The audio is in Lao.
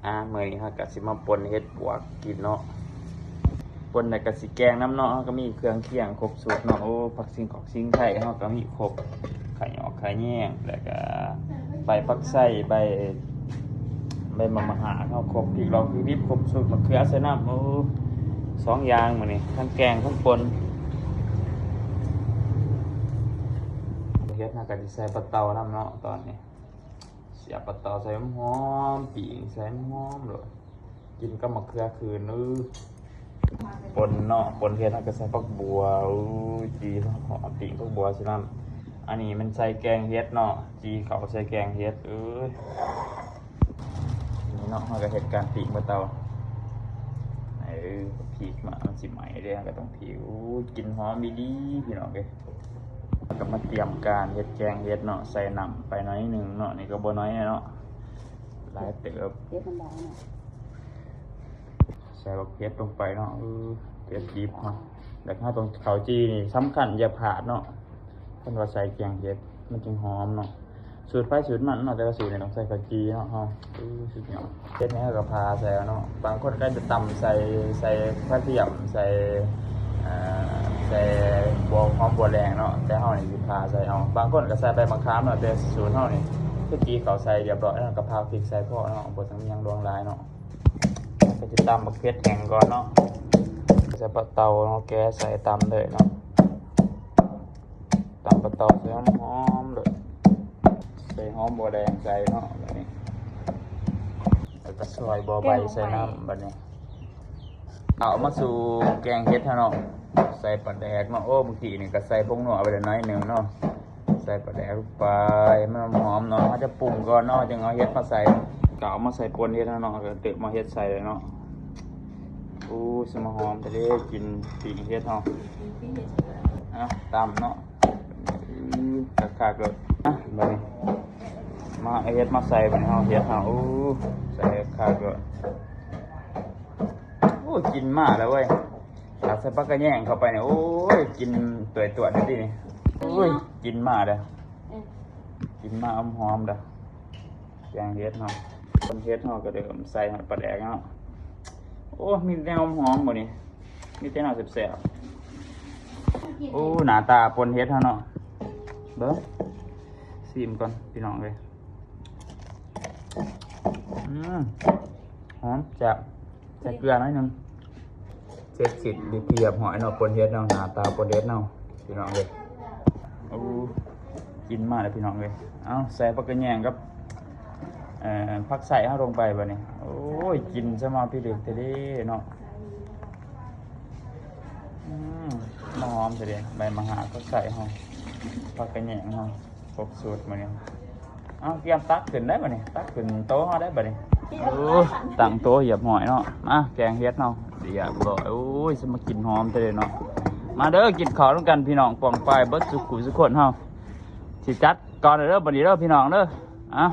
ອ່າ ມື້ນີ້ເຮົາກໍຊິມາປົ່ນເຫັດປວກກິນເນາະ ປົ່ນແລ້ວກໍຊິແກງນຳເນາະ. ເຮົາກໍມີເຄື່ອງຄຽງຄົບຊຸດເນາະ. ໂອ້ ຜັກຊີງຂອງຊີງໄທເຮົາກໍມີຄົບ ຂະຫຍອກຂະແຍງ ແລ້ວກໍໃບຜັກໄຊ ໃບ ໃບໝາກຫາກເຮົາຄົບ ພິກລອກພິກດິບຄົບຊຸດ ມະເຂືອໃສ່ນຳ. ໂອ້ ສອງຢ່າງມື້ນີ້ ທັງແກງທັງປົ່ນ. ເຮັດເຮົາກໍຊິໃສ່ປາເຕົານຳເນາະຕອນນີ້. ສຽບປາເຕົາໃສ່ຫອມໆ ປີ້ງໃສ່ຫອມໆໂລດ ກິນກັບໝາກເຂືອຄືນ. ເອີ ປົ່ນເນາະ ປົ່ນເຫັດ ເຮົາກໍໃສ່ຜັກບົ່ວ. ໂອ້ຍ ຈີ່ຫອມ ປີ້ງຜັກບົ່ວໃສ່ນຳ. ອັນນີ້ແມ່ນໃສ່ແກງເຫັດເນາະ ຈີ່ເຂົ້າໃສ່ແກງເຫັດ. ເອີຍ ນີ້ເນາະ ເຮົາກໍເຮັດການປີ້ງປາເຕົາ. ເອີ ພິກມາ ມັນຊິໄໝ້ເດ້ ເຮົາກໍຕ້ອງພິກ. ໂອ້ຍ ກິ່ນຫອມອີ່ຫຼີ ພີ່ນ້ອງເອີຍ. ເຮົາກໍມາຕຽມການເຮັດແກງເຫັດເນາະ ໃສ່ນ້ຳໄປໜ້ອຍໜຶ່ງເນາະ ນີ້ກໍບໍ່ໜ້ອຍເນາະ ຫຼາຍເຕີບ. ເຫັດມັນຫຼາຍເນາະ ໃສ່ບັກເຜັດລົງໄປເນາະ. ເອີ ເຜັດດິບເນາະ ແລ້ວເຮົາຕ້ອງ ເຂົ້າຈີ່ນີ້ສຳຄັນ ຢ່າພາດເນາະ ເພິ່ນວ່າໃສ່ແກງເຫັດມັນຈຶ່ງຫອມເນາະ. ສູດໃຜສູດມັນເນາະ ແຕ່ວ່າສູດນີ້ຕ້ອງໃສ່ເຂົ້າຈີ່ເນາະເຮົາ. ເອີ ສຸດຍອດ. ເຫັດນີ້ເຮົາກໍຜ່າໃສ່ເນາະ ບາງຄົນກໍຈະຕຳໃສ່ ໃສ່ກະທຽມ ໃສ່ ເອີ ໃສ່ບົວ ຫອມບົວແດງເນາະ ແຕ່ເຮົານີ້ຊິຜ່າໃສ່ເອົາ. ບາງຄົນກໍໃສ່ໃບມະຂາມເນາະ ແຕ່ສູດເຮົານີ້ຄືຈີ່ເຂົ້າໃສ່ຮຽບຮ້ອຍ ແລ້ວກໍຜ່າພິກໃສ່ພໍເນາະ ບໍ່ຕ້ອງມີຫຍັງຫຼວງຫຼາຍເນາະ. ກໍຊິຕຳບັກເຜັດແຫ້ງກ່ອນເນາະ ໃສ່ປາເຕົາເນາະ ແກະໃສ່ຕຳເລີຍເນາະ. ຕຳປາເຕົາໃສ່ຫອມໆເລີຍ ໃສ່ຫອມບົວແດງໃສ່ເນາະ ບາດນີ້ ແລ້ວກໍຊອຍບົວໃບໃສ່ນຳ. ບາດນີ້ເອົາມາສູ່ແກງເຫັດເຮົາເນາະ ໃສ່ປາແດກເນາະ. ໂອ້ ເມື່ອກີ້ນີ້ກໍໃສ່ຜົງນົວໄປແລ້ວໜ້ອຍໜຶ່ງເນາະ ໃສ່ປາແດກລົງໄປ ໃຫ້ມັນຫອມໆເນາະ. ເຮົາຈະປຸງກ່ອນເນາະ ຈຶ່ງເອົາເຫັດມາໃສ່ ກໍເອົາມາໃສ່ປົ່ນເຫັດເຮົາເນາະ ກໍເຕີມເອົາເຫັດໃສ່ເລີຍເນາະ. ໂອ້ຍ ສະມາຫອມແທ້ເດ້ ກິ່ນປີ້ງເຫັດເຮົາ. ອ່ະ ຕຳເນາະ ອືມ ຄັກໆເລີຍ. ອ່ະ ບາດນີ້ມາເອົາເຫັດມາໃສ່ ບາດນີ້ເຮົາເຫັດເຮົາ ໂອ້ ໃສ່ຄັກໆເລີຍ. ໂອ້ຍ ກິ່ນມາແລ້ວເວີຍ ຖ້າໃສ່ຜັກກະແຍງເຂົ້າໄປນີ້ ໂອ້ຍ ກິ່ນຕວຍຕວດເດ້ນີ້. ໂອ້ຍ ກິ່ນມາແລ້ວ ເອີ ກິ່ນມາຫອມໆເດີ້. ແກງເຫັດເຮົາ ເຫັດເຮົາກໍເດີມໃສ່ປາແດກເນາະ. ໂອ້ ມີແນວຫອມບໍ່ນີ້ ມີແຕ່ແນວແຊບໆ. ໂອ້ ໜ້າຕາປົ່ນເຫັດເຮົາເນາະ ເບິ່ງ ຊີມກ່ອນພີ່ນ້ອງເອີຍ. ອືມ ຫອມ ແຊບ ໃສ່ເກືອໜ້ອຍໜຶ່ງ. ເສັດສິ້ນເປັນທີ່ຮຽບຮ້ອຍເນາະ ປົ່ນເຫັດເນາະ ໜ້າຕາປົ່ນເຫັດເນາະ ພີ່ນ້ອງເອີຍ. ໂອ້ ກິ່ນມາແລ້ວພີ່ນ້ອງເອີຍ. ເອົາ ໃສ່ຜັກກະແຍງກັບ ເອີ ຜັກໄຊເຮົາລົງໄປບາດນີ້. ໂອ້ຍ ກິ່ນສະມາພິລຶກແທ້ເດ້ເນາະ. ອືມ ມາຫອມແທ້ເດ້ ໃບມະຫາດ ຜັກໄຊເຮົາ ຜັກກະແຍງເຮົາ ຄົບຊຸດມື້ນີ້. ເອົາ ກຽມຕັກຂຶ້ນໄດ້ບາດນີ້ ຕັກຂຶ້ນໂຕະເຮົາໄດ້ບາດນີ້. ໂອ້ ຕັ້ງໂຕະຮຽບຮ້ອຍເນາະ. ມາ ແກງເຫັດເຮົາຮຽບຮ້ອຍ. ໂອ້ຍ ສະມາກິ່ນຫອມແທ້ເນາະ. ມາເດີ ກິນເຂົ້ານຳກັນພີ່ນ້ອງປ້ອງປາຍເບິດສູ່ຜູ້ສູ່ຄົນເຮົາ. ຊິຈັດກ່ອນເດີບາດນີ້ເດີພີ່ນ້ອງເດີ. ເອົາ